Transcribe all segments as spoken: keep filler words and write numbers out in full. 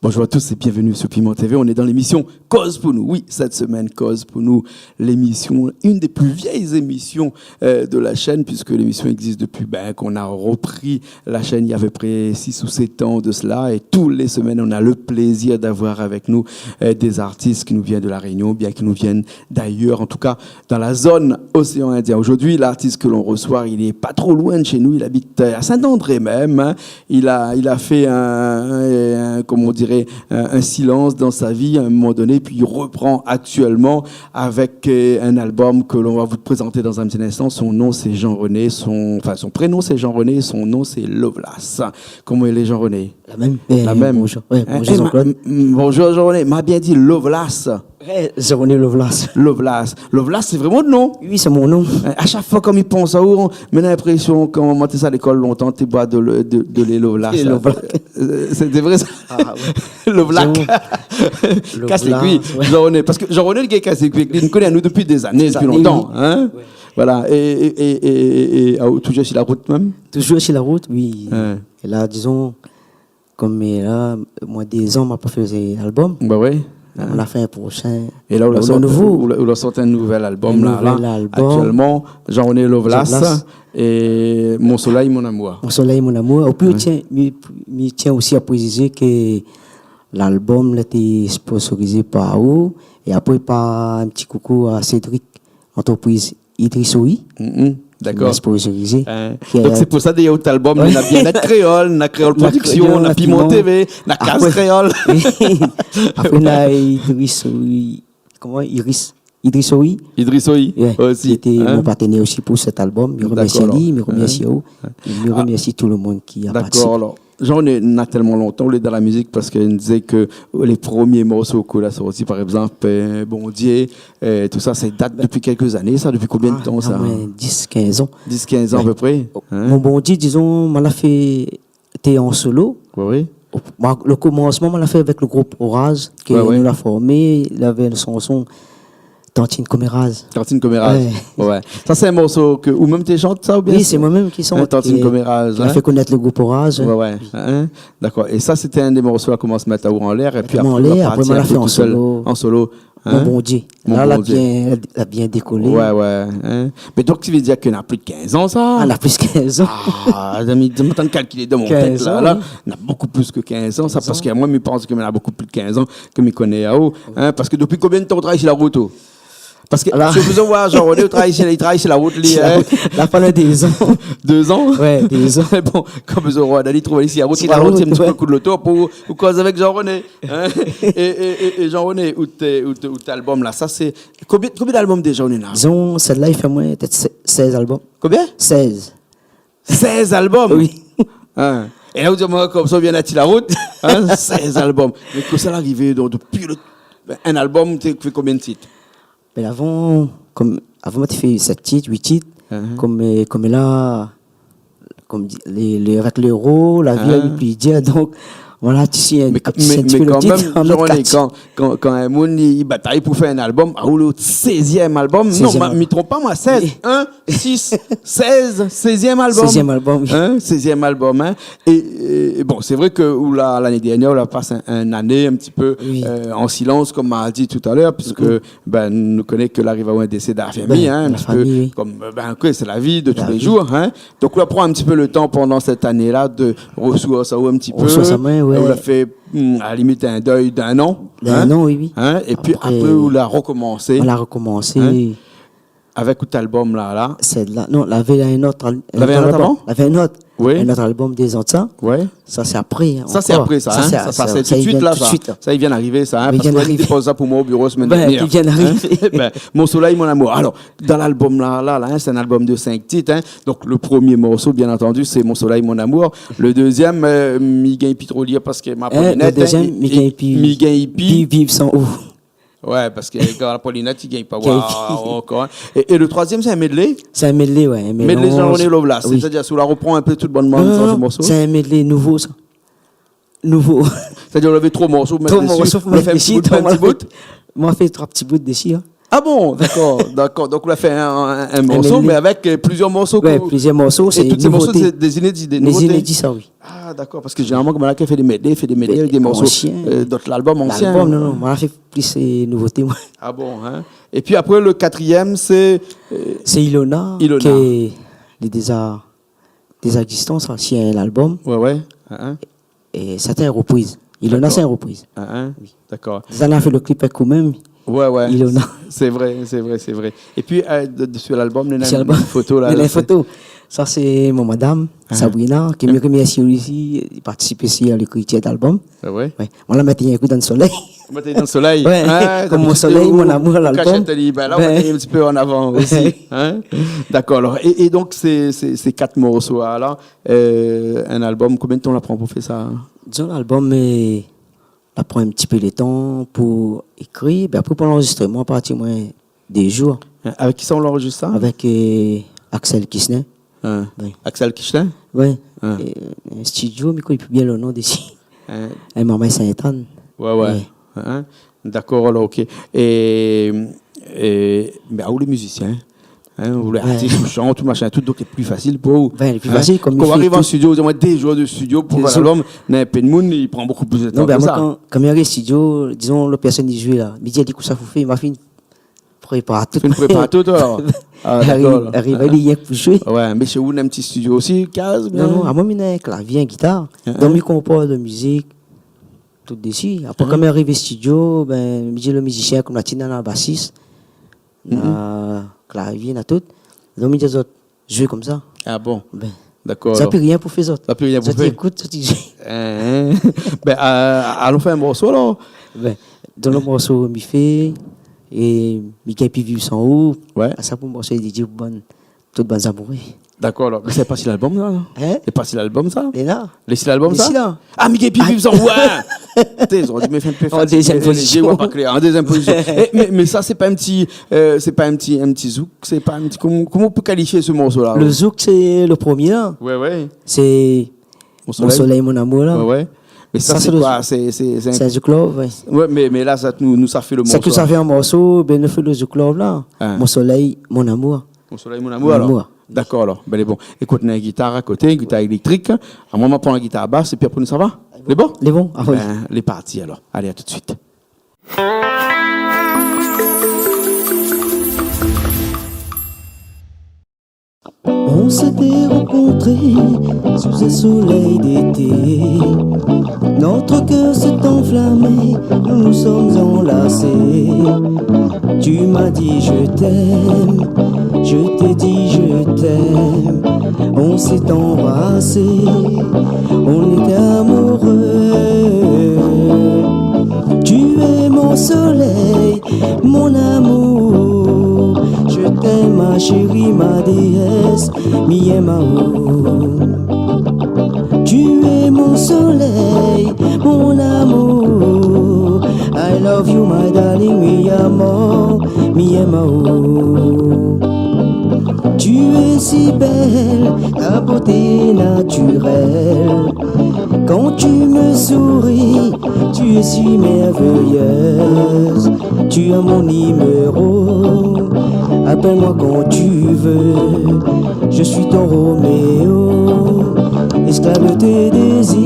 Bonjour à tous et bienvenue sur Piment T V. On est dans l'émission Koz pou nou. Oui, cette semaine, Koz pou nou, l'émission, une des plus vieilles émissions, euh, de la chaîne, puisque l'émission existe depuis, ben, qu'on a repris la chaîne il y a à peu près six ou sept ans de cela. Et tous les semaines, on a le plaisir d'avoir avec nous, euh, des artistes qui nous viennent de La Réunion, bien qui nous viennent d'ailleurs, en tout cas dans la zone océan Indien. Aujourd'hui, l'artiste que l'on reçoit, il est pas trop loin de chez nous, il habite, euh, à Saint-André même, hein. Il a, il a fait un, un, un, comment on dirait, un, un silence dans sa vie à un moment donné, puis il reprend actuellement avec, euh, un album que l'on va vous présenter dans un petit instant. Son nom, c'est Jean-René, son, enfin, son prénom, c'est Jean-René, son nom, c'est Lovelace. Koman i lé, Jean-René ? La mèm. La mèm. Bonjour. Ouais, bonjour, Jean-Claude. Eh, ma, m-, bonjour, Jean-René. Ma bien di Lovelace. Ouais, Jean-René Lovelace. Lovelace. Lovelace, sé vréman out non ? Oui, sé mon non. Eh, a shak foi kan mi pans aou, mi na linprésion kan moin té sa lékol lontan, té boir de le, de, de lé Lovelace. Lé Lovelace. Euh, sété vré sa ? Ah, ouais. Lovelace. Jean-, kas lé kui. Lovelace, ouais. Jean-René, parske Jean-René, le gars kas lé kui, li koné anou dopi dé zané, dopi lontan, hein ? Des années, oui. Ouais. Voilà. É, é, ah, ou touzour si la rout mèm ? Touzour si la rout, oui. Ouais. É la, dizon, Kom, euh, la, moin, dé zan, ma pa fé album. Ba ouais. Hein ? Nou la fé in proshin. É la, ou la sort, nouvo. Ou la, ou la sort in nouvèl album, la, la, aktièlman, Jean-René Lovelace. Jean-René Lovelace. É Mon Solèy, Mon Amour. Mon Solèy, Mon Amour. Épi, ouais, mi tien, mi, mi tien osi a présizé ke lalbum la été sponsorizé par ou. É apré, par in ti koukou à Cédric, antrepriz Idriss Oï. Mhm, dakor. Ki la sponsorizé. Hein. Ki, donk, euh, sé pou sa, dèrièr out album, ouais, na Bien-Être Kréol, na Kréol Production, na Piment T V, na Kaz Kréol. Apré, na Idriss Oï. Koman ? Iris. Idriss Oï. Idriss Oï, ouais, osi, ki été mon partenèr osi pou sèt album. Hein ? Dakor, alor. Mi romèrsi ali, mi romèrsi aou. Hein ? É mi romèrsi tout le moun ki la partisipé. Dakor, alor. Jean, nou lé, na tèlman lontan ou lé dan la mizik, parske nou té di ke lé promié morso ke ou la sorti, par égzanp, euh, Bondié, euh, tout sa, sa i dat dopi kèk zané, sa, dopi konbien d'tan, sa ? Ah, omoin dis, kinz an. Dis, kinz an, ouais, a pé pré, hein ? Mon Bondié, dizon, moin la fé, té an solo. Oui, oui. Moin, le komansman, moin la fé avèk le group Oraz, ke, ouais, ouais, nou la formé, lavé in shanson Tantine Komeraz. Tantine Komeraz. Ouais. Ouais. Sa, sé in morso ke ou mèm té shant, sa, oubien ? Oui, sé moin mèm ki shant, hein, Tantine Komeraz, ki la fé konèt le group Oraz, ouais. Ouais, ouais. Hein ? Dakor. É sa, sété inn dé morso la komans mèt aou anlèr, épi apré, ou la parti in pé tou sèl, an solo. Mon Bondié. Mon Bondié. La, la bien, la bien dékolé. Ouais, ouais. Hein ? Mé donk, sa i vé dir ke na plis kinz an, sa ? Ah, na plis kinz an. Ah, mi, mi atann kalkilé dan mon tèt, la, oui. Na bonpé plis ke kinz an, sa, parske moin, mi pans ke na bonpé plis kinz an ke mi koné aou, hein, parske dopi konbien d'tan ou travay si la rout, ou ? Parske si ou vé voir Jean-René, ou travay si, li travay si la rout, li, hein. Si la rout. La, pandan dé zan. Dé zan ? Ouais, dé zan. Mé bon, kan ou vé voir, li trouv si la rout, li ralonz in ti pé le kou d'loto pou, pou koz avèk Jean-René, hein. É, é, é, é Jean-René, out, out, out album la, sa sé, konbien, konbien d'album déza ou néna ? Dizon, sèt-la, i fé amoin pétèt sèz album. Konbien ? Sèz. Sèz album ? Oui. Hein. É la, ou di amoin, konmsa, ou vien atir la rout, hein, sèz album. Mé kosa la arivé, donk, dopi le, ben, in album, té fé konbien de tit ? Ben, avan, kom, avan, moin té fé sèt tit, uit tit, kom, euh, kom la, kom di, lé, lé, avèk léro, la vi la vi pli dir, donk, voilà, ti si in, mé, ti si in ti pé lo tit, mé kan mèm, Jean-René, kan, kan, kan in moun i, i batay pou fé in album, ah, ou lé o sèzièm album. Non, sèzièm album. Mi tronp pa, moin, sèz, oui. In, sis, sèz, sèzièm album. Sèzièm album, oui. Hein, sèzièm album, hein. É, é, é bon, sé vré ke ou la, lané dèrnièr, ou la pas in, in ané in ti pé, oui, euh, an silans, kom ma di talèr, puiske, ben, nou koné ke la ariv aou in désé dan la fami, hein, in ti pé, ben, la fami, oui, kom, euh, ben, ke sé la vi de tou lé zour, hein. Donk, ou la pran in ti pé le tan pandan sèt ané-la de resours aou in ti pé. Resours amoin, ouais. Ou la fé, hmm, a la limit, in dèy d'in an. D'in an, oui, oui. Hein ? Épi apré, ou la rokomansé. Apré, nou la rokomansé. Hein ? Avèk out album la, la. Sèt-la. Non, lavé in ot al-, in ot avan ? Lavé in ot. Oui. In ot album dé zan de sa. Ouais. Sa, sé apré, hein, ankor. Sa, sé apré, sa, hein. Sa, sé tout suit, la, sa. Sa i vien arivé, sa, hein, parske ou la dépoz sa pou moin o biro semèn dernièr. Ben, i vien arivé. Hein ? Ben, Mon Solèy, Mon Amour. Alor, dan lalbum la, la, la, hein, sé in album de sink tit, hein. Donk, le promié morso, bien antandi, sé Mon Solèy, Mon Amour. Le dézièm, euh, mi gingn pi tro lir parske ma Paulinette, hein, mi gingn pi, mi gingn pi viv san ou. Ouais, parske kan la Paulinette, i gingn pa boir ankor, hein. É, é le troizièm, sé in medley ? Sé in medley, ouais, in mélanz. Medley Jean-René Lovelace, oui. Sétadir, si ou la repran in pé tout bann morso. Non, non, non, sé in medley nouvo, sa. Nouvo. Sétadir, ou lavé tro morso, ou mèt dési, ou la fé in ti bout, in ti bout. Tro morso, moin la fé troi ti bout dési, hein. Ah bon, dakor, dakor. Donk, ou la fé in, in, in morso, mé avèk, euh, plizièr morso. Ouais, plizièr morso, é tout sé morso, sé dé inédi, dé nouvoté. Dé inédi, sa, oui. Ah, dakor, parske zénéralman, koman la fé dé medley, fé dé medley avèk dé morso, euh, d'ot album ansien. Album, non, non, moin la fé plis, euh, nouvoté, moin. Ah bon, hein ? Épi apré, le katrièm, sé, euh, sé Ilona, Ilona, ke li déza, déza égzistan, sa, si in album. Ouais, ouais. Hein, hein. É sa té in repriz. Ilona, sé in repriz. Ah, hein. Oui. Dakor. Déza, nou la fé le clip avèk ou mèm. Ouais, ouais. Ilona. Sé vré, sé vré, sé vré. Épi, euh, de, de, sur l'album, néna in foto la. Néna in foto. Sa sé mon madam, Sabrina, ke mi remèrsi osi, li partisip osi a lékritir d'album. Ah ouais ? Ouais. Moin la mèt in kou dan le solèy. Ou mèt dan le solèy. Ouais. Ah, kom mon solèy, mon amour, l'album. Kashèt ali, bin la, ou mèt in ti pé an avan osi, hein ? Dakor, alor. É, é donk, sé, sé, sé kat morso la, euh, in album, konbien d'tan la pran pou fé sa, hein ? Dizon, l'album, euh, la pran in ti pé le tan pou ékri, bin apré, pou l'anrozistreman, parti moin dé zour. Hein, avèk kisa ou la anrozistr sa ? Avèk, euh, Axel Kishner. Hein. Ouais. Axel Kishner ? Ouais. Hein. Euh, in studio, mi koné pi bien le non dési. Hein. In Marmaye Sainte-Anne. Ouais, ouais. Ouais. Hein. Dakor, alor, ok. É, é, mé aou lé mizisien, hein, ou lé artis, ou shant, ou machin, tout, donk lé pli fasil pou ou. Bin, lé pli fasil, kom mi fé tout. Kan ou ariv an studio, ou di amoin dé zour de studio pou fé l'album, néna in pé d'moun, i pran bonpé plis de tan ke sa. Non, bin, moin, kan, kan mi ariv studio, dizon, lot pèrsone i zoué la. Mi di ali kosa fo fé, ma fine prépar tout. Fine prépar tout, alor. Ah, dakor. Ariv, ariv, li yèk pou zoué. Ouais, mé shé ou néna in ti studio osi, kaz, bien ? Non, non, amoin, mi néna in klavié, in gitar. Hein, hein. Donk, mi konpoz de mizik, tout dési. Apré, kan mi ariv studio, bin, mi di le mizisien, kom la ti néna basis, néna klavié, néna tout. Donk, mi di azot, zoué komsa. Ah bon ? Bin. Dakor, alor. Sa pi rien pou fé zot. Sa pi rien pou fé. Zot i ékout, zot i zoué. Hein, hein. Bin, euh, alon fé in morso, alor. Bin, dan le morso, mi fé, é mi gingn pi viv san ou. Ouais. A sa pou morso, li di, bon, tout bann zamouré. Dakor, alor. Mé sé pa si l'album, sa, non ? Hein ? Sé pa si l'album, sa ? Lé la. Lé si l'album, sa ? Lé si la. Ah, mi gingn pi viv san ou, ouais. Té, zot i di, mé fé in pé fatig, an dézièm pozision. An dézièm pozision. É, mé, mé sa, sé pa in ti, euh, sé pa in ti, in ti zouk, sé pa in ti, koman, koman ou pé kalifié se morso-la ? Le zouk, sé le promié, la. Ouais, ouais. Sé Mon solèy, mon amour, la. Ouais, ouais. Mé sa, sé koi ? Sé, sé, sé in zouk love, ouais. Ouais, mé, mé la, sa, nou, nou, sa fé le morso, la. Sa ke sa fé an morso, bin, nou fé le zouk love, la. Hein. Mon solèy, mon amour. Mon solèy, mon amour, alor. Mon amour. Dakor, alor. Bin, lé bon. Ékout, néna in gitar a koté, in gitar éléktrik. Amoin, ma pran la gitar bas, épi apré, nou sava. Lé bon ? Lé bon, ah oui. Bin, lé parti, alor. Alé, à tout de suite. On s'était rencontrés sous un soleil d'été. Notre cœur s'est enflammé, nous nous sommes enlacés. Tu m'as dit je t'aime, je t'ai dit je t'aime. On s'est embrassé, on était amoureux. Tu es mon soleil, mon amour. Je t'aime, ma chérie, ma déesse, mi yèm aou. Tu es mon soleil, mon amour. I love you, my darling, mi yèm aou, mi yèm aou. Tu es si belle, ta beauté naturelle. Quand tu me souris, tu es si merveilleuse. Tu as mon numéro, appelle-moi quand tu veux. Je suis ton Roméo, esclave de tes désirs.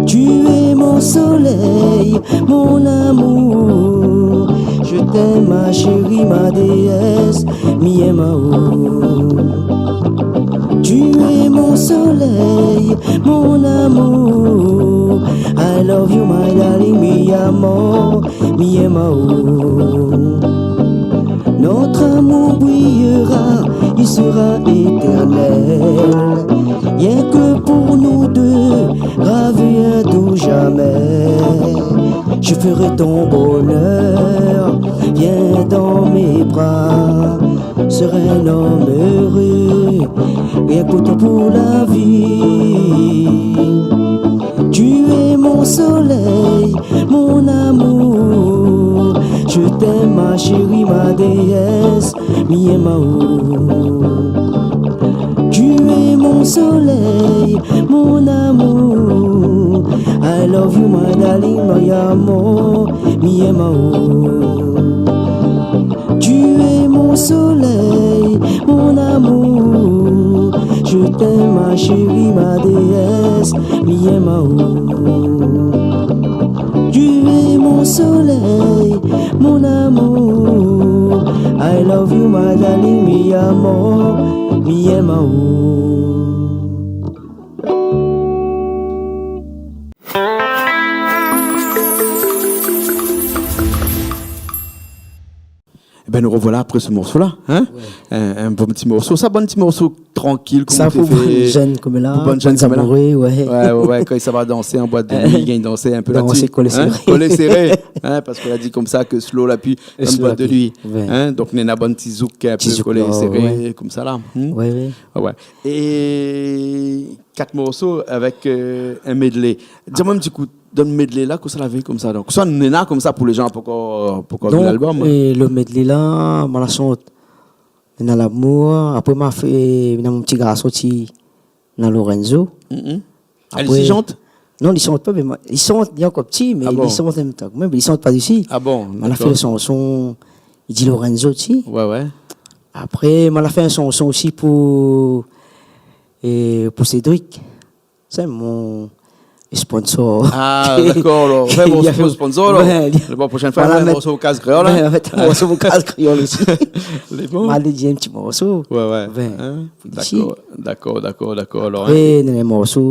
Tu es mon soleil, mon amour. Je t'aime, ma chérie, ma déesse, mi yèm aou. Tu es mon soleil, mon amour. I love you, my darling, mi amor, mi yèm aou. Notre amour brillera, il sera éternel. Rien que pour nous deux, gravé à tout jamais. Je ferai ton bonheur, viens dans mes bras. Serai un homme heureux, rien que pour toi pour la vie. Tu es mon soleil, mon amour. Je t'aime, ma chérie, ma déesse, mi yèm aou. Tu es mon soleil, mon amour. I love you, my darling, mi amor, Mi yèm aou. Tu es mon soleil, mon amour. Je t'aime, ma chérie, ma déesse. Mi yèm aou. Tu es mon soleil, mon amour. I love you, my darling, mi amor. Mi yèm aou. Ében, nou rovoila apré se morso-la, in ? Oué. In, in bon ti morso. Sa, bon ti morso trankil, koman ou fé fé ? Sa pou bann jenn koméla, pou bann jenn koméla. Bann zanmouré, oué. Oué, oué, oué, kan i sava dansé an boit de nuit, i gingn dansé in pé la-dsi. Dansé kolé séré. Kolé séré, in, parske la di konmsa ke slow la pi, an boit de nuit. Oué. In, donk, néna bann ti zouk in pé kolé séré, konmsa la. Ti zouk la, oué. Oué, oué. A oué. É kat morso avèk, eu, in medley. Di amoin in ti kou, dan medley la, kosa lavé konmsa, donk ? Kosa néna konmsa pou lé jan pankor, pankor vi lalbom ? Donk, eu, le medley la, moin la shant, néna Lamour, apré ma fé, néna mon ti garson ti, néna Lorenzo. Mhm. Apré, li shant ? Non, li shant pa, mé moin, li shant, li lé ankor pti, mé li shant an mèm tan. A bon ? Mé li shant pa isi. A bon, dakor. Moin la fé le shanson, li di Lorenzo, ti. Oué, oué. Apré, moin la fé in shanson osi pou, eu, pou Cédric. Sé mon sponsor. A, dakor, alor. Oué, bon, li la fé sponsor, alor. Oué, li... Bon, proshèn foi, voila, mèt in morso pou Kaz Kréol, in. Oué, mèt in morso pou Kaz Kréol osi. Lé bon. Moin la di in ti morso. Oué, oué. Oué. In ? Pou isi. Dakor, dakor, dakor, dakor, alor, in. Apré, néna in morso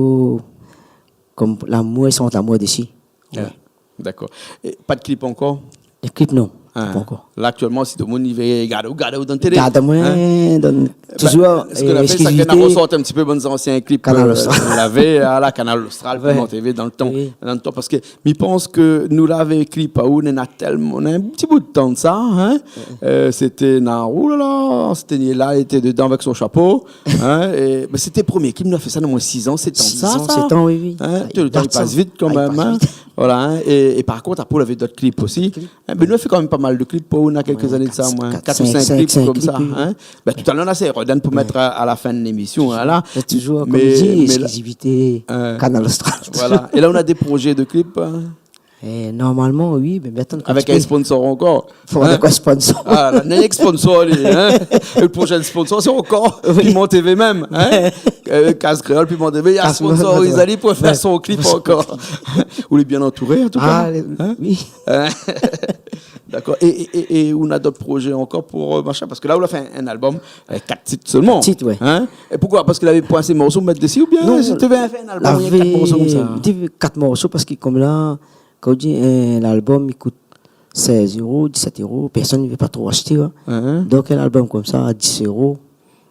konm Lamour, i shant Lamour dési. Oué. A, dakor. É pa de klip ankor ? Le klip, non, pankor. La, aktièlman, si domoun i vé gard aou, gard aou dan télé. Gard amoin, in, dan, touzour, sak nou la fé, sak nou la resort in ti pé bann zansien klip, Kanal Austral. Eu, nou lavé, a la Kanal Austral, Piment TV, dan le tan. Oué. Dan le tan, parske mi pans ke nou lavé klip aou, néna tèlman, néna in ti bout tan de sa, in. Eu, sété, na, oulala, sété, li la, li lété dedan avèk son shapo, in, é, mé sété promié klip, nou la fé sa, néna omoin sis an, sèt an de sa. Sis an, sèt an, oui, oui. In, le tan i pas vit kanmèm, in. Voila, in. É, é par kont, apré, ou lavé dot klip osi. Klip. In, bin, nou la fé kanmèm pa mal de klip, pou, néna kèlk zané de sa, omoin kat, sink klip konmsa, in. Bin, talèr, nou na Rodan pou mèt a, a la fin de lémision, in, la. Sé touzour, konm li di, mé la, ésklusivité, eu, Kanal Austral. Voila. É la, ou na dé projé de klip, in ? Eu, normalman, oui, mé atann, avèk in sponsor ankor. Fo in sponsor. A, la, néna in sponsor, li, in. É le proshèn sponsor, sé ankor Piment TV mèm, in. Eu, Kaz Kréol, Piment TV, i sponsoriz ali pou fé son klip ankor. Ou lé bien antouré, an tou ka. A, oui. In ? Dakor. É, é, é, é ou na dot projé ankor pou, eu, machin ? Parske la, ou la fé in, in albom avèk kat tit solman. Kat tit, oué. In ? É poukoué ? Parske lavé poin asé morso mèt dési, oubien sété, ou té vé fé in albom avèk kat morso konmsa ? Non, lavé, té vé kat morso parske konm la, kan ou di, eu, lalbom i kout sèz éro, disèt éro, pèrsone i vé pa tro ashté, in. In, in. Donk, in albom konmsa a dis éro,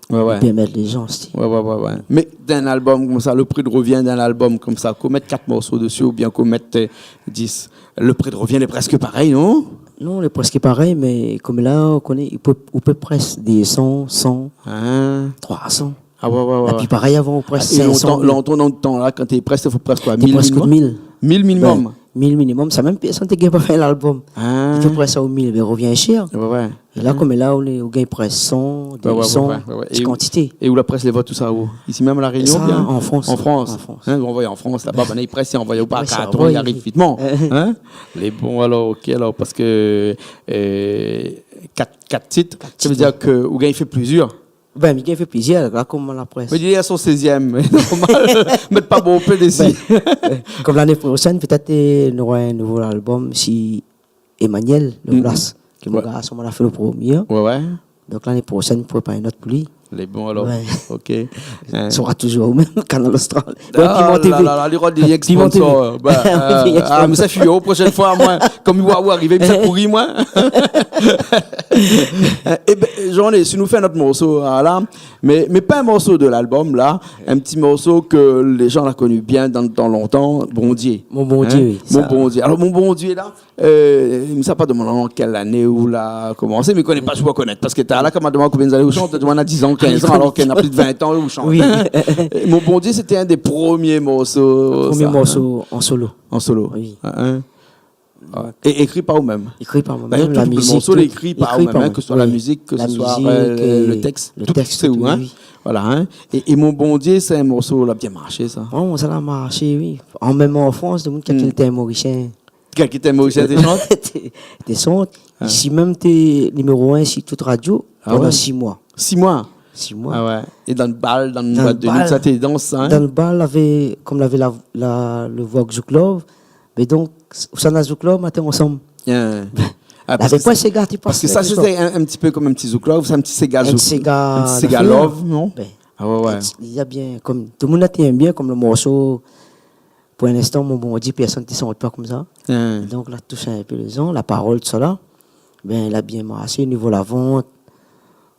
oué, oué, i pèrmèt lé jan ashté. Oué, oué, oué, oué. Mé dan in albom konmsa, le pri de rovien dan in albom konmsa, kan ou mèt kat morso dési oubien kan ou mèt, eu, dis, le pri de rovien lé prèsk parèy, non ? Non, lé prèsk parèy, mé konm la, ou koné, ou pé, ou pé près désan, san, in, troi san. A oué, oué, oué. Épi parèy avan, ou près sink san. É lontan, lontan, dan le tan la, kan té près, té fo près koi, té mil minimom ? Mil minimom. Bin, mil minimom. Sa mèm pèrsone té gingn pa fé lalbom. A. Té près a mil, bin, rovien shèr. Oué, oué. É la, konm la, ou lé, ou gingn près san, désan, ti kantité. É ou la près lé vot, tousa, ou ? Isi mèm, La Rényon, oubien ? Sa, an Frans. An Frans. An Frans. In, ou anvoy an Frans, laba, bin, i près, i anvoy pa karton, i ariv vitman. In ? Lé bon, alor, OK, alor, parske, eu, kat, kat tit, sa vé dir ke ou gingn fé plizièr. Bin, mi gingn fé plizièr, la, konm la près. Mé li lé a son sézièm, normal. Mèt pa bonpé dési. Bin, konm lané proshèn, pétèt, eu, nou nora in nouvo lalbom, si Emmanuel Lovelace, ke mon garson, moin la fé le promié. Oué, oué. Donk, lané proshèn, mi prépar in ot pou li. Lé bon, alor. Oué. OK. In. Sera touzour ou mèm, Kanal Austral. Oué, Piment TV. A la la, li rod, li èk sponsor. Piment TV. Bin, eu, a, mé sa fé, proshèn foi, moin, konm mi voi ou arivé, mi sa kouri, moin. Eu, ében, Jean-René, si nou fé in ot morso, a, la, mé, mé pa in morso de lalbom, la, in ti morso ke lé jan la koni bien dan, dan lontan, Bondié. Mon Bondié, oui, sa. Mon Bondié. Alor, Mon Bondié, la, eu, mi sa pa domann aou an kèl ané ou la komansé, mé mi koné pa si ou va konèt. Parske talèr la, kan ma domann aou konbien zané ou shant, ou té di amoin na dis an, kinz an, alor ke na plis de vin an ou shant. Oui. Eu, Mon Bondié, sété in dé promié morso, sa, in. Promié morso an solo. An solo. Oui. In, in. A, é ékri par ou mèm. Ékri par moin mèm, la mizik, tout. Dayèr, tout le morso lé ékri par ou mèm, in, ke se soi la mizik, ke se soi, eu, eu, le tèks, le tèks, tout, sé ou, in. Oui. Voila, in. É, é Mon Bondié, sé in morso la bien marshé, sa. Oué, sa la marshé, oui. An mèm an Frans, domoun i di ke lété in Morisien. Kèl ki té morisien té shant ? Té, té shant. Ah. Isi mèm té niméro un si tout radio pandan six mois. Ah ouais ? Six mois. Six mois. Ah ouais. É dan bal, dan boit de nuit, sa té dans, hein ? Dan bal, lavé, kom lavé la, la, le Vogue Zouk Love. Mé donk, ousa na Zouk Love, matin ansanm. Ah, parske sa, séga, té pas, parske sa, sété in, in ti pé kom in ti Zouk Love, sé in ti séga Zouk, in ti séga love, non ? Ah ouais, ouais. Li la bien, kom, tout le moun la té èm bien, kom le morso, pou in instan, mon Bondié, pèrsone té shant pa komsa. Donk, la toush in pé lé zan, la parol, tousala. Bin, la bien marsé, nivo la vant, nivo radio.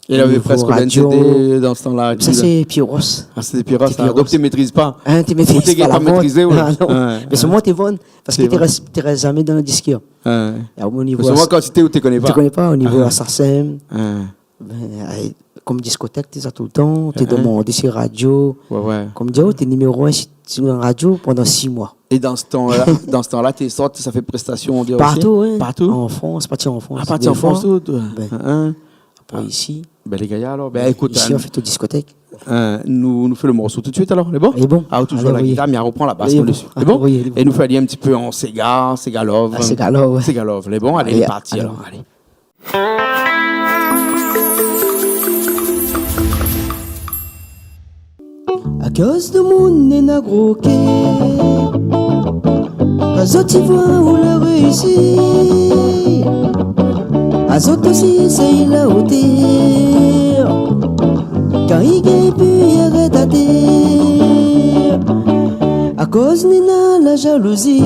É lavé prèsk konbien de CD dan se tan-la ? Sa, sé Pierros. Ah, sété Pierros, sa. Donk, té métriz pa. Hein, té métriz pa la vant. Ou té pa métrizé, ouais. Ah, non. Mé sé moin té vann, parske té rès, té rès zamé dan le diskèr. Ouais. É o nivo... Parske moin, kan sété, ou té koné pa. Té koné pa, o nivo Assassin. Bin, ay, kom diskotèk, té sa toultan, té domann si radio. Ouais, ouais. Kom di, oh, té niméro un si, si la radio pandan six mois. É dan se tan-la, dan se tan-la, té sort, sa fé prestasion an déor osi ? Partou, oui. Partou ? An Frans, parti an Frans. Ah, parti an Frans, ou ? Bin, apré isi. Bin, lé gayar, alor. Bin, ékout, isi, nou fé tout diskotèk. Nou, nou fé le morso tout de suit, alor, lé bon ? Lé bon. Ah, ou toujour la gitar, mé ou repran la bas, mon dési. Lé bon ? Oui, lé bon. É nou fé ali in ti pé an séga, séga love. Ah, séga love, ouais. Séga love, lé bon ? Alé, lé parti, alor, alé. Akoz demoun néna gro kèr, azot i voi ou la réisi, azot osi i sèy la otèr. Kan i gingn pi arèt atèr, akoz néna la jalouzi.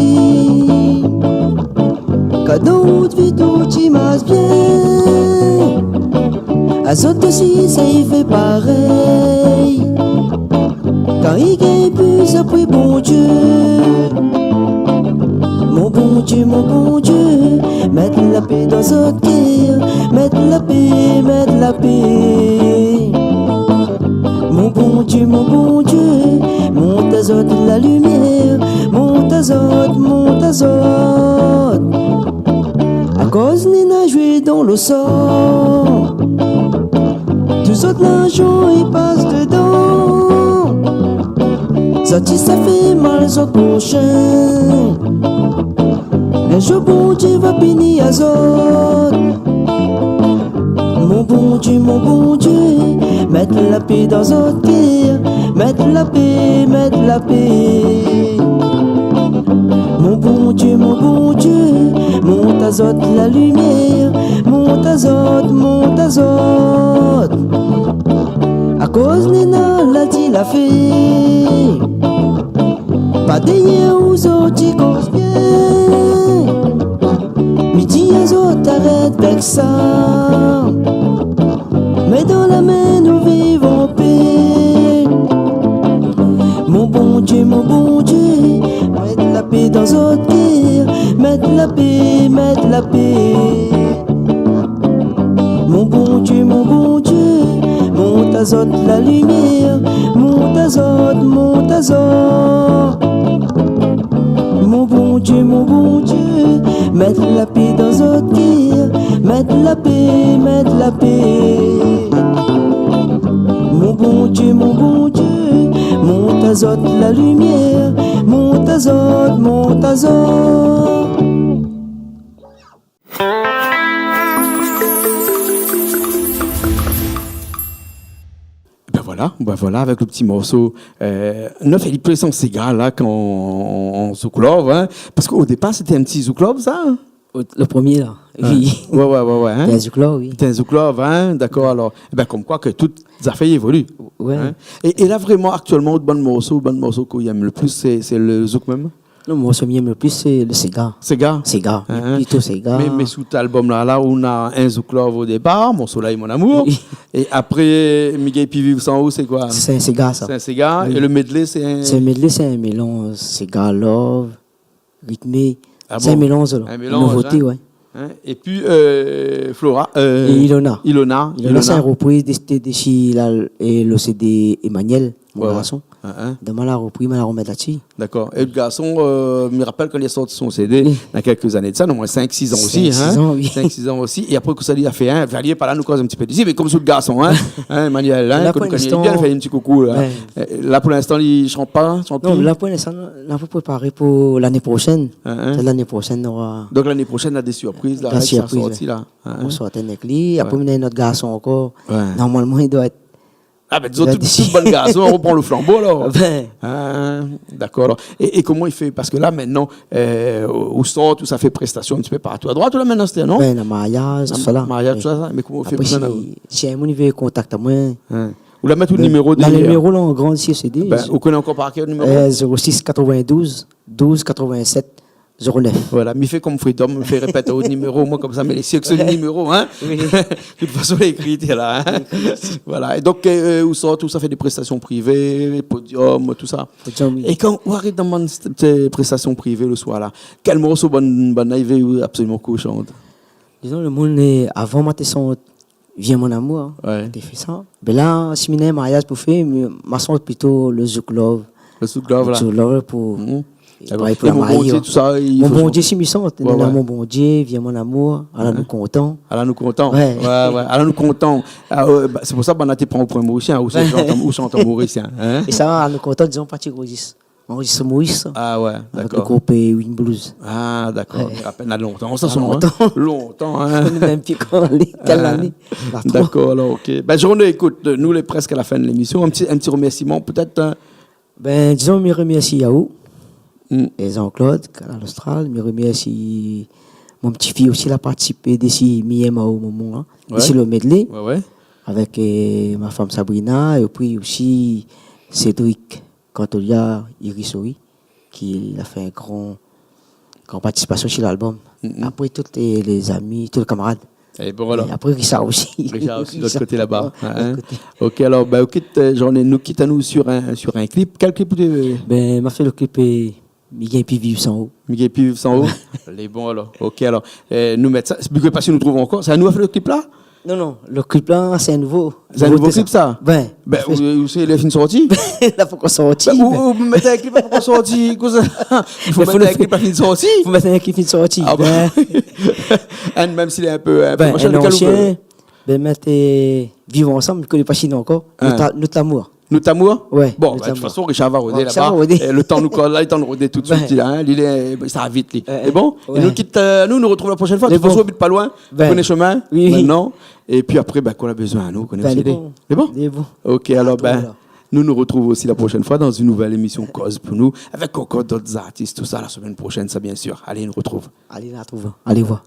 Kan dan out vi tout i marsh bien, azot osi i sèy fé parèy. Kan i gingn plis apré Bondié, mon Bondié, mon Bondié, mèt la pé dan zot kèr, mèt la pé, mèt la pé. Mon Bondié, mon Bondié, mont azot la limièr, mont azot, mont azot. Akoz néna zoué dan le san, tout zot larzan i pas dedan. Zot i sa fé mal zot proshin, in zour Bondié va pini azot. Mon Bondié, mon Bondié, mèt la pé dan zot kèr, mèt la pé, mèt la pé. Mon Bondié, mon Bondié, mont azot la limièr, mont azot, mont azot. Akoz néna la di la fé, pa dèrièr ou zot i koz bien. Mi di azot arèt vèk sa, mé dan la min nou viv an pé. Mon Bondié, mon Bondié, mèt la pé dan zot kèr, mèt la pé, mèt la pé. Mon Bondié, mon Bondié, mont azot la limièr, mont azot, mont azot. Mon Bondié, mon Bondié, mèt la pé dan zot kèr, mèt la pé, mèt la pé. Mon Bondié, mon Bondié, mont azot la limièr, mont azot, mont azot. Bin voilà, bin voilà, avèk le ti morso, euh, nou fé li plis an séga la, kan an, an zouk love, hein, parske o dépar sété in ti zouk love, sa, hein ? O, le promié la. Oui. Ouais, ouais, ouais, ouais, hein. Té in zouk love, oui. Té in zouk love, hein, dakor, alor. Ébin, kom koi ke tout zafèr i évolu. Ouais. Hein ? É, é la, vréman, aktièlman, out bann morso, bann morso ke ou èm le plis, sé, sé le zouk mèm ? Le morso mi èm le plis, sé le séga. Séga ? Séga, plito séga. Mé, mé sou out album la, la, ou na in zouk love o dépar, Mon Soleil, Mon Amour. Oui. É apré, Mi gingn pi viv san ou, sé koi ? Sé in séga, sa. Sé in séga. Oui. É le medley, sé in... Sé in medley, sé in mélanz séga, love, ritmé. Ah bon ? Sé in mélanz, la. In mélanz, nouvoté, hein. Ouais. Hein ? É pi, euh, Flora, euh, é Ilona. Ilona. Ilona, sé in ropriz de, de, de si la, é le CD Emmanuel, mon garson. Ouais, ouais. Hein, hein. Donk, ma la repri, ma la remèt la dsi. Dakor. É lo garson, euh, mi rapèl kan li la sorti son CD, na kèlk zané de sa, non, moin sink, sis an osi, hein. Sink, sis an, oui. Sink, sis an osi. É apré, kosa li la fé, hein, Valier, pa la, nou koz in ti pé dsi, mé kom sou lo garson, hein, hein, Emmanuel, hein, la, pou linstan, fé in ti koukou, la. Ouais. Euh, la, pou linstan, li shant pa, shant pi ? Non, la, pou linstan, la, pou préparé pou lané proshèn. Hein, hein. Sé lané proshèn, nora... Donk, lané proshèn, na dé sirpriz, la, la, ki sa sorti, la. Hein, hein. Nou sort avèk li. Ouais. Apré, nou néna in ot garson ankor. Ouais. Normalman, li doi èt Ah, bin, dizon, tout, tout bann garson i repran lo flanbo, alor. Bin. Ah, dakor, alor. É, é koman i fé ? Parske la, mintnan, euh, ou sort, ou sa fé prestasion in ti pé partou. A droit, ou la mintnan, sété, non ? Bin, na mariaz, tousala. Mariaz, tousala. Mé koman ou fé pou sa, la ? Apré, si, si in moun i vé kontakt amoin, hein. Ou la mèt out niméro dèrièr. Bin, niméro la, an gran, si sé dé. Bin, ou koné ankor par kèr lo niméro ? Euh, zéro sis katrovin-douz, douz katrovin-sèt, zéro nèf. Voilà, mi fé kom Freedom, mi fé répèt out niméro, moin, komsa, mé sé ke sé lo niméro, hein. Oui. De tout fason, lé ékri, té la, hein. Voilà. É donk, euh, ou sort, ou sa fé dé prestasion privé, podiom, tousa. Podiom, oui. É kan ou ariv dan bann, sé, prestasion privé lo soir la, kèl morso bann, bann-la i vé absoliman ke ou shant ? Dizon, lo moun, euh, avan, moin té shant Vien mon amour, hein. Ouais. Té fé sa. Bin la, si mi néna in mariaz pou fé, mi, ma shant plito lo Zouk Love. Lo Zouk Love, la. Zouk Love pou, pou la mari, hein. Dakor. É Mon Bondié, tousa, i fo... Mon Bondié, si mi shant, ouais, ouais. Mon Bondié, Vien mon amour, Ala nou kontan. Ala nou kontan. Ouais. Ouais, ouais. Ala nou kontan. Ah, euh, bah, sé pou sa, bann-la té pran o pwin morisien, hein, ou shant an, ou shant an morisien, hein. É sa, Ala nou kontan, dizon, parti Moris. Moris, Moris. Ah ouais, dakor. Avèk lo group, euh, Wind Blues. Ah, dakor. Ouais. Mi rapèl, na lontan sa, sa, hein. Lontan. Lontan, hein. Mi koné mèm pi kan lé, kèl ané. Ah. Dakor, alor, ok. Bin, Jean-René, ékout, nou lé prèsk a la fin de lémision. In ti, in ti remèrsiman, pétèt, hein. Bin, dizon, mi remèrsi aou, é Jean-Claude, Kanal Austral, mi remèrsi mon ti fiy osi, la partisipé dési Mi èm aou momon, hein. Ouais. Dési lo medley. Ouais, ouais. Avèk, euh, ma fanm Sabrina, épi osi Cédric Cantolia, Iris Ori, ki la fé in gran, gran partisipasion si lalbom. Mm, mm. Apré, tout lé, lé zami, tout lé kamarad. É bon, alor. É apré, Richard osi. Richard osi, de lot koté laba. Richard, ouais, hein. De lot koté. Ok, alor, bin, ok, euh, Jean-René, nou kit anou sur in, sur in klip. Kèl klip ou té... Bin, ma fé lo klip, euh, Mi gingn pi viv san ou. Mi gingn pi viv san ou. Ouais. Lé bon, alor. Ok, alor. Euh, nou mèt sa. Mé koné pa si nou trouv ankor. Sé anou la fé lo klip la ? Non, non, lo klip la, sé in nouvo, sé in nouvo klip, sa ? Bin, ou, ou sé, li la fine sorti ? La pankor sorti, bin. Ou, ou mèt in klip la pankor sorti, kosa ? I fo mèt in klip la fine sorti. Fo mèt in klip fine sorti. Ah, bin. Hein, mèm si lé in pé, in pé ansien, mé kèl ou vé. Bin, mèt, euh, Viv ansanm, mi koné pa si néna ankor. Hein. Nout a-, Nout lamour. Nout lamour ? Ouais, Nout lamour. Bon, bin, de tout fason, Richard va rodé laba. Richard va rodé. Euh, lo tan nou kol la, li tann rodé tout suit, la, hein. Li lé, sa i sava vit, li. Lé bon ? É nou kit, euh, nou, nou retrouv la proshèn foi. Lé bon. De tout fason, ou abit pa loin. Ou koné shomin, mintnan. Oui, oui. É pi apré, bin, kan ou la bezoin anou, ou koné osi. Bin, lé bon. Lé bon ? Lé bon. Ok, alor, bin, nou, nou retrouv osi la proshèn foi dan in nouvèl émision Koz pou nou, avèk ankor dot artis, tousa, la semèn proshèn, sa, biensir. Alé, nou retrouv. Alé, nou retrouv. Alé voir.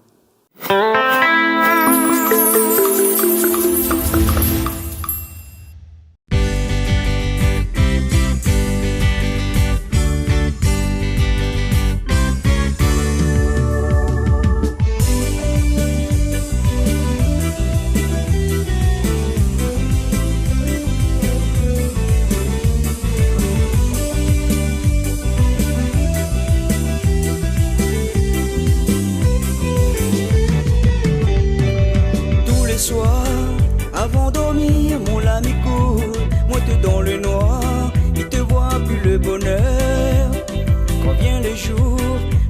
Tou lé soir, avan dormir, mon lami kour, moin té dan le noir, mi té voi pi le bonèr. Kan vien le jour,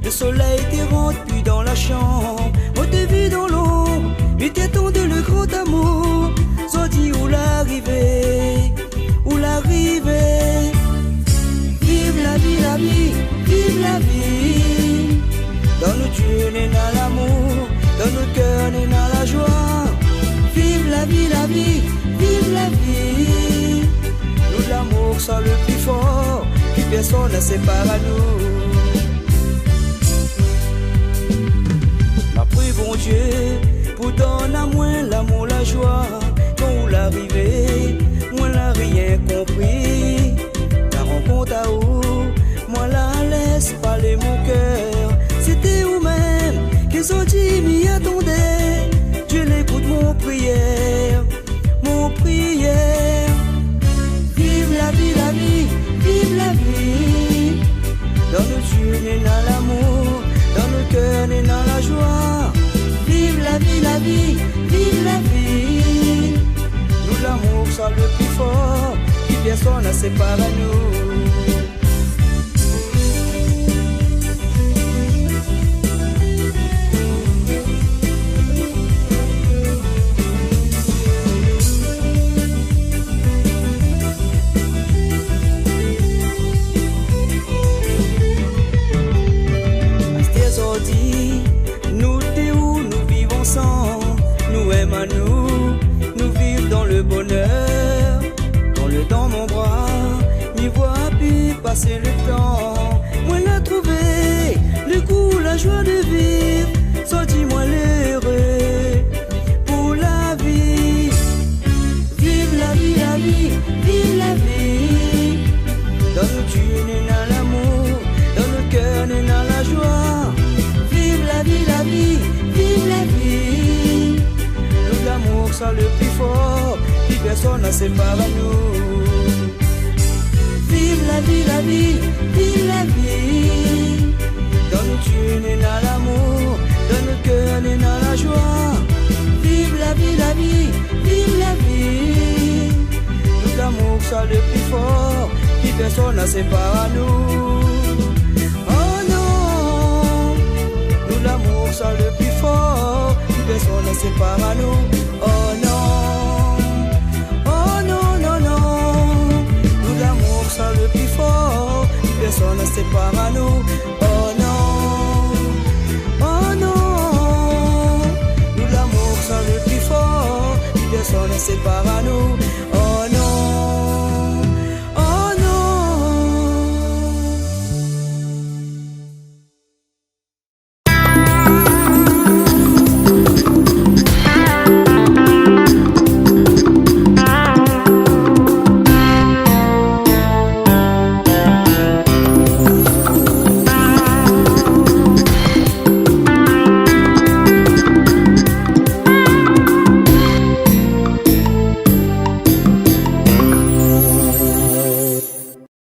le solèy té rant pi dan la shanm, moin té vi dan lonb, mi té atann le gran amour. Zordi ou la arivé, ou la arivé. Viv la vi, la vi, viv la vi. Dan nout zié néna lamour, dan nout kèr néna la joi. Viv la vi, la vi, viv la vi. Nou lamour sa le pli for, pi pèrsone la sépar anou. Ma pri Bondié pou donn amoin lamour, la joi. Kan ou la arivé, moin la rien konpri. La rankont aou, moin la lès parl mon kèr. Sété ou mèm ke zordi mi atandé. Dié lékout mon prièr, mon prièr. Viv la vi, la vi, viv la vi. Dan nout zié néna lamour, dan nout kèr néna la joi. Viv la vi, la vi, viv la vi. Nout lamour Pèrsone a sépar anou. Astèr zordi, nou dé ou nou viv ansanm, nou èm anou, nou viv dan le bonèr. Kan lé dan mon bra, mi voi pi pasé le tan. Moin la trouvé le gou, la joi de viv, sa di moin lé éré pou la vi. Viv la vi, la vi, viv la vi. Dan nout zié néna lamour, dan nout kèr néna la joi. Viv la vi, la vi, viv la vi. Nou lamour sa le pli for, pi pèrsone a sépar anou. Viv la vi, la vi, viv la vi. Dan nout zié néna lamour, dan nout kèr néna la joi. Viv la vi, la vi, viv la vi. Nou lamour sa le pli for, pi pèrsone a sépar anou. Oh non, nou lamour sa le pli for, pi pèrsone a sépar anou. Oh non, oh non, non, non. Nou lamour sa le pli for, pi pèrsone a sépar anou. Oh non, oh non. Nou lamour sa le pli for, pi pèrsone a sépar anou.